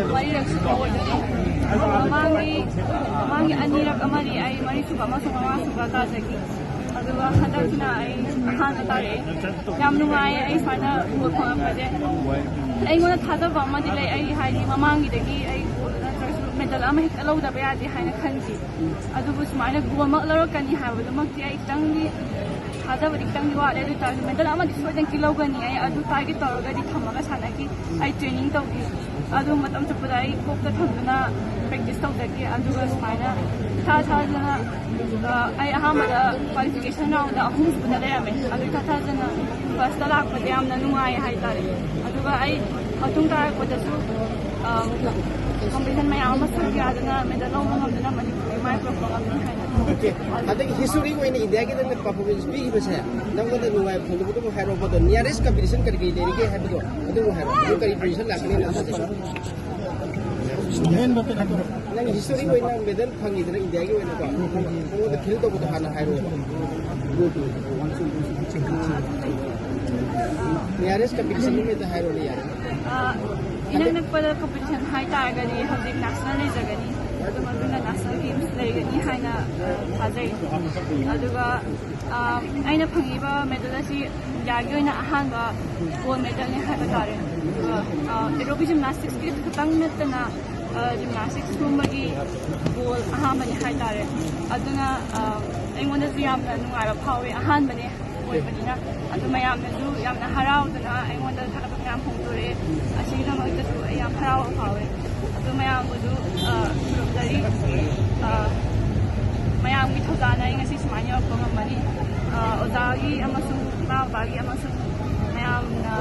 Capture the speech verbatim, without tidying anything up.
ꯃꯔꯤꯔꯛ ꯁꯨꯕ ꯑꯣꯏꯗꯣꯏꯅꯦ꯫ ꯃꯃꯥꯡꯒꯤ ꯃꯃꯥꯡꯒꯤ ꯑꯅꯤꯔꯛ ꯑꯃꯗꯤ ꯑꯩ ꯃꯔꯤꯁꯨꯕ ꯑꯃꯁꯨꯡ ꯃꯉꯥꯁꯨꯕ ꯇꯥꯖꯈꯤ꯫ ꯑꯗꯨꯒ ꯍꯟꯗꯛꯁꯤꯅ ꯑꯩ ꯑꯍꯥꯟꯕ ꯇꯥꯔꯛꯑꯦ꯫ ꯌꯥꯝ ꯅꯨꯡꯉꯥꯏꯌꯦ ꯑꯩ ꯁꯨꯃꯥꯏꯅ ꯒꯣꯜ ꯐꯪꯉꯛꯄꯁꯦ꯫ ꯑꯩꯉꯣꯟꯗ ꯊꯥꯖꯕ ꯑꯃꯗꯤ ꯂꯩ꯫ ꯑꯩ ꯍꯥꯏꯗꯤ ꯃꯃꯥꯡꯒꯤꯗꯒꯤ ꯑꯩ ꯒꯣꯜꯗ ꯅꯠꯇ꯭ꯔꯁꯨ ꯃꯦꯗꯜ ꯑꯃ ꯍꯦꯛꯇ ꯂꯧꯗꯕ ꯌꯥꯗꯦ ꯍꯥꯏꯅ ꯈꯟꯈꯤ꯫ ꯑꯗꯨꯕꯨ ꯁꯨꯃꯥꯏꯅ ꯒꯣꯜꯃꯛ ꯂꯧꯔꯛꯀꯅꯤ ꯍꯥꯏꯕꯗꯨꯃꯛꯇꯤ ꯑꯩ ꯈꯤꯇꯪꯗꯤ ꯊꯥꯖꯕꯗꯤ ꯈꯤꯇꯪꯗꯤ ꯋꯥꯠꯂꯦ꯫ ꯑꯗꯨ ꯑꯣꯏꯇꯥꯔꯁꯨ ꯃꯦꯗꯜ ꯑꯃꯗꯤ ꯁꯣꯏꯗꯅꯀꯤ ꯂꯧꯒꯅꯤ꯫ ꯑꯩ ꯑꯗꯨ ꯇꯥꯔꯒꯦꯠ ꯇꯧꯔꯒꯗꯤ ꯊꯝꯃꯒ ꯁꯥꯟꯅꯈꯤ꯫ ꯑꯩ ꯇ꯭ꯔꯦꯅꯤꯡ ꯇꯧꯈꯤ꯫ ꯑꯗꯨ ꯃꯇꯝ ꯆꯨꯞꯄꯗ ꯑꯩ ꯀꯣꯛꯇ ꯊꯝꯗꯨꯅ ꯄ꯭ꯔꯦꯛꯇꯤꯁ ꯇꯧꯖꯈꯤ꯫ ꯑꯗꯨꯒ ꯁꯨꯃꯥꯏꯅ ꯏꯊꯥ ꯊꯥꯖꯅ, ꯑ, ꯑꯩ ꯑꯍꯥꯟꯕꯗ ꯀ꯭ꯋꯥꯂꯤꯐꯤꯀꯦꯁꯟ ꯔꯥꯎꯟꯗ ꯑꯍꯨꯝꯁꯨꯕꯗ ꯂꯩꯔꯝꯃꯦ꯫ ꯑꯗꯨ ꯏꯊꯥ ꯊꯥꯖꯅ ꯐꯥꯔꯁꯇ ꯂꯥꯛꯄꯗ ꯌꯥꯝꯅ ꯅꯨꯡꯉꯥꯏ ꯍꯥꯏꯇꯥꯔꯦ꯫ ꯑꯗꯨꯒ ꯑꯩ ꯃꯇꯨꯡ ꯇꯥꯔꯛꯄꯗꯁꯨ, ꯑ, ꯀꯝꯄꯤꯇꯤꯁꯟ ꯃꯌꯥꯝ ꯑꯃ ꯁꯔꯨꯛ ꯌꯥꯗꯨꯅ ꯃꯦꯗꯜ ꯂꯧꯕ ꯉꯝꯗꯨꯅ ꯃꯅꯤꯄꯨꯔꯒꯤ ꯃꯥꯏ ꯄꯨꯔꯛꯄ ꯉꯝꯅꯤ ꯍꯥꯏꯅ ꯑꯣꯀꯦ꯫ ꯍꯟꯗꯛꯀꯤ ꯍꯤꯁꯇꯣꯔꯤꯛ ꯑꯣꯏꯅ ꯏꯟꯗꯤꯌꯥꯒꯤꯗꯃꯛ ꯄꯔꯐꯣꯔꯃꯦꯟꯁ ꯄꯤꯈꯤꯕꯁꯦ ꯅꯪꯉꯣꯟꯗ ꯅꯨꯡꯉꯥꯏꯕ ꯐꯣꯡꯗꯣꯛꯄꯗꯨꯕꯨ ꯍꯥꯏꯔꯛꯑꯣ꯫ ꯃꯗꯣ ꯅꯤꯌꯔꯦꯁ ꯀꯝꯄꯤꯇꯤꯁꯟ ꯀꯔꯤ ꯀꯔꯤ ꯂꯩꯔꯤꯒꯦ ꯍꯥꯏꯕꯗꯣ ꯑꯗꯨꯕꯨ ꯍꯥꯏꯔꯛꯑꯣ꯫ ꯑꯗꯨ ꯀꯔꯤ ꯄꯣꯖꯤꯁꯟ ꯂꯥꯛꯀꯅꯤ ꯅꯪ? ꯅꯪ ꯍꯤꯁꯇꯣꯔꯤꯛ ꯑꯣꯏꯅ ꯃꯦꯗꯜ ꯐꯪꯉꯤꯗꯅ ꯏꯟꯗꯤꯌꯥꯒꯤ ꯑꯣꯏꯅꯀꯣ, ꯅꯪꯉꯣꯟꯗ ꯐꯤꯜ ꯇꯧꯕꯗꯣ ꯍꯥꯟꯅ ꯍꯥꯏꯔꯛꯑꯣ꯫ ꯅꯤꯌꯔꯦꯁ ꯀꯝꯄꯤꯇꯤꯁꯟ ꯅꯨꯃꯤꯠꯇ ꯍꯥꯏꯔꯣꯅꯦ ꯌꯥꯔꯦ꯫ ꯑ, ꯏꯅꯛ ꯅꯛꯄꯗ ꯀꯝꯄꯤꯇꯤꯁꯟ ꯍꯥꯏꯇꯥꯔꯒꯗꯤ ꯍꯧꯖꯤꯛ ꯅꯦꯁꯅꯦꯜ ꯂꯩꯖꯒꯅꯤ꯫ ꯑꯗꯨ ꯃꯇꯨꯡꯗ ꯅꯦꯁꯅꯦꯜ ꯒꯦꯝꯁ ꯂꯩꯒꯅꯤ ꯍꯥꯏꯅ, ꯑ, ꯊꯥꯖꯩ꯫ ꯑꯗꯨꯒ, ꯑ, ꯑꯩꯅ ꯐꯪꯉꯤꯕ ꯃꯦꯗꯜ ꯑꯁꯤ ꯏꯟꯗꯤꯌꯥꯒꯤ ꯑꯣꯏꯅ ꯑꯍꯥꯟꯕ ꯒꯣꯜ ꯃꯦꯗꯜꯅꯤ ꯍꯥꯏꯕ ꯇꯥꯔꯦ꯫ ꯑꯗꯨꯒ, ꯑ, ꯑꯦꯔꯣꯕꯤꯛ ꯖꯤꯝꯅꯥꯁꯇꯤꯛꯁꯀꯤ ꯈꯛꯇꯪ ꯅꯠꯇꯅ, ꯑ, ꯖꯤꯝꯅꯥꯁꯇꯤꯛꯁꯀꯨꯝꯕꯒꯤ ꯒꯣꯜ ꯑꯍꯥꯟꯕꯅꯤ ꯍꯥꯏꯇꯥꯔꯦ꯫ ꯑꯗꯨꯅ, ꯑ, ꯑꯩꯉꯣꯟꯗꯁꯨ ꯌꯥꯝꯅ ꯅꯨꯡꯉꯥꯏꯕ ꯐꯥꯎꯋꯦ꯫ ꯑꯍꯥꯟꯕꯅꯦ ꯑꯣꯏꯕꯅꯤꯅ꯫ ꯑꯗꯨ ꯃꯌꯥꯝꯅꯁꯨ ꯌꯥꯝꯅ ꯍꯔꯥꯎꯗꯅ ꯑꯩꯉꯣꯟꯗ ꯊꯥꯒꯠꯄ ꯃꯌꯥꯝ ꯐꯣꯡꯗꯣꯔꯛꯑꯦ꯫ ꯑꯁꯤꯒꯤꯗꯃꯛꯇꯁꯨ ꯑꯩ ꯌꯥꯝ ꯍꯔꯥꯎꯕ ꯐꯥꯎꯋꯦ꯫ ꯑꯗꯨ ꯃꯌꯥꯝꯕꯨꯁꯨ, ꯑ, ꯈꯨꯔꯨꯝꯖꯔꯤ꯫ ꯑ, ꯃꯌꯥꯝꯒꯤ ꯊꯧꯖꯥꯜꯅ ꯑꯩ ꯉꯁꯤ ꯁꯨꯃꯥꯏꯅ ꯌꯧꯔꯛꯄ ꯉꯝꯕꯅꯤ꯫ ꯑ, ꯑꯣꯖꯥꯒꯤ ꯑꯃꯁꯨꯡ ꯏꯃꯥ ꯕꯕꯥꯒꯤ ꯑꯃꯁꯨꯡ ꯃꯌꯥꯝꯅ